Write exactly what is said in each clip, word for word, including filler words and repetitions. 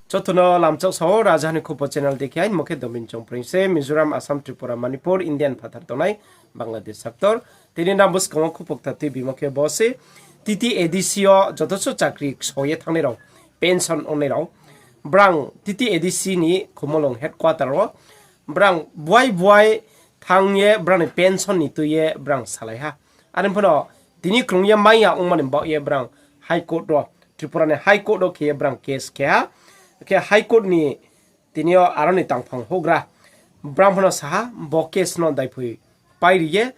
Joto no lamchak sao, Raja ni Khupo channel dei khe aini mo khe Domin Chongpreng se, Mizoram, Assam, Tripura, Manipur, India ni phathar tongnai Bangladesh sector. Tini nang buskang wo khupo kthar tuibimo khe bo se, T T A D C yo joto suh chakri kso ye thanngnai rao, pension ongnai rao, brang T T A D C ni Khumulwng headquarter wo brang buai buai thanng ye brang ni pension ni tui ye brang salai ha. Are pho no tini krung ye mai ya ongmo ni baoh ye brang High Court wo, Tripura ni High Court wo khe ye brang case khe ha. Khe High Court ni tini yo aro ni tangphang houhgra brang pho no sa ha, bo case no daiphui pai ri ye,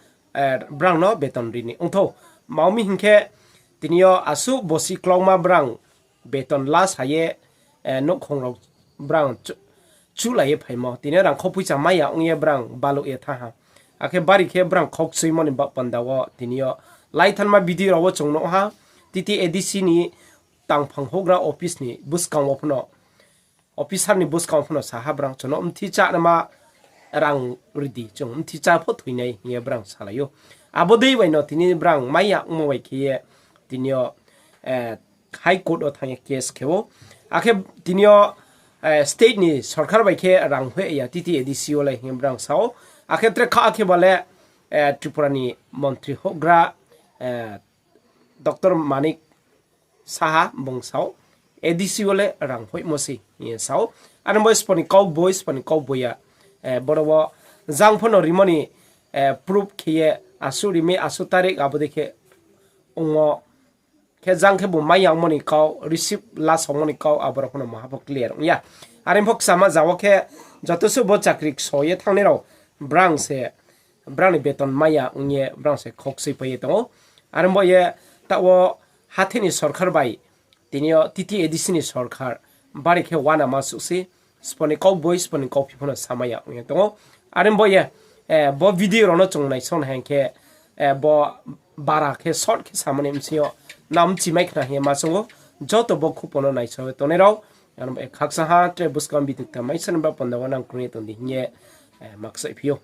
brang no beton ri ni ongthou. Tma mi hing khe, tini yo asuh bosi klauma brang beton la sa ye, nouhkhong rao brang chuhlai ye phaimo. Tini yo rangkhou poicha mai ya ong ye brang baluh ye thanng ha. Akhe bari khe brang khokchuimo ni baoh panda wo tini yo laithanma video rao wo chung nuh ha, T T A D C ni tangphang houhgra office ni buskang wo pho no, officer ni buskang wo pho no sa ha brang, chung no mthi chá nama rang ri di, chung mthi chá pho thoinai hing ye brang salai ou. Abo dei bai no tini brang mai ya ongmo bai khe ye tini yo High Court wo thanng ye case khe ou. Akhe tini yo state ni sorkar bai khe rang hoih ya T T A D C wo le hing ye brang sa ou. Akhe tre kha khe ba le Tripura ni montri houhgra Doctor Manik Saha bung sa ou, A D C wo le rang hoihmo se hing ye sa ou. Are bo spo ni kau boi, spo ni kau boi ya, boro wo jang pho no rimo ni proof khe ye asuh ri mi, asuh tarik abo dei khe ongmo khe jang khe bung mai ya ongmo ni kau, receipt la saomo ni kau, aboro pho no maha pho clear ong ya. Are pho kchama ja wo khe joto suh bo chakri kso ye thanngnai rao brang se brang ni beton mai ya ong ye brang se khokchui pai ye tong ou. Are bo ye taoh wo hathái ni sorkar bai tini yo T T A D C ni sorkar bari khe uanama suh se, spo ni kau boi, spo ni kauphi pho no samai ya ong ye tong ou. Are bo ye bo video rao no chung naisao nai hing khe, bo bara khe short khe samani bsing yo nang mchimai khna hing ye ma choung ou. Joto bo khupo no naisao ye tongnai rao, ano khakchang ha tre buskang video kta mai sani ba panda wo nang krung ye tong di hing ye ma kchaihphi ou.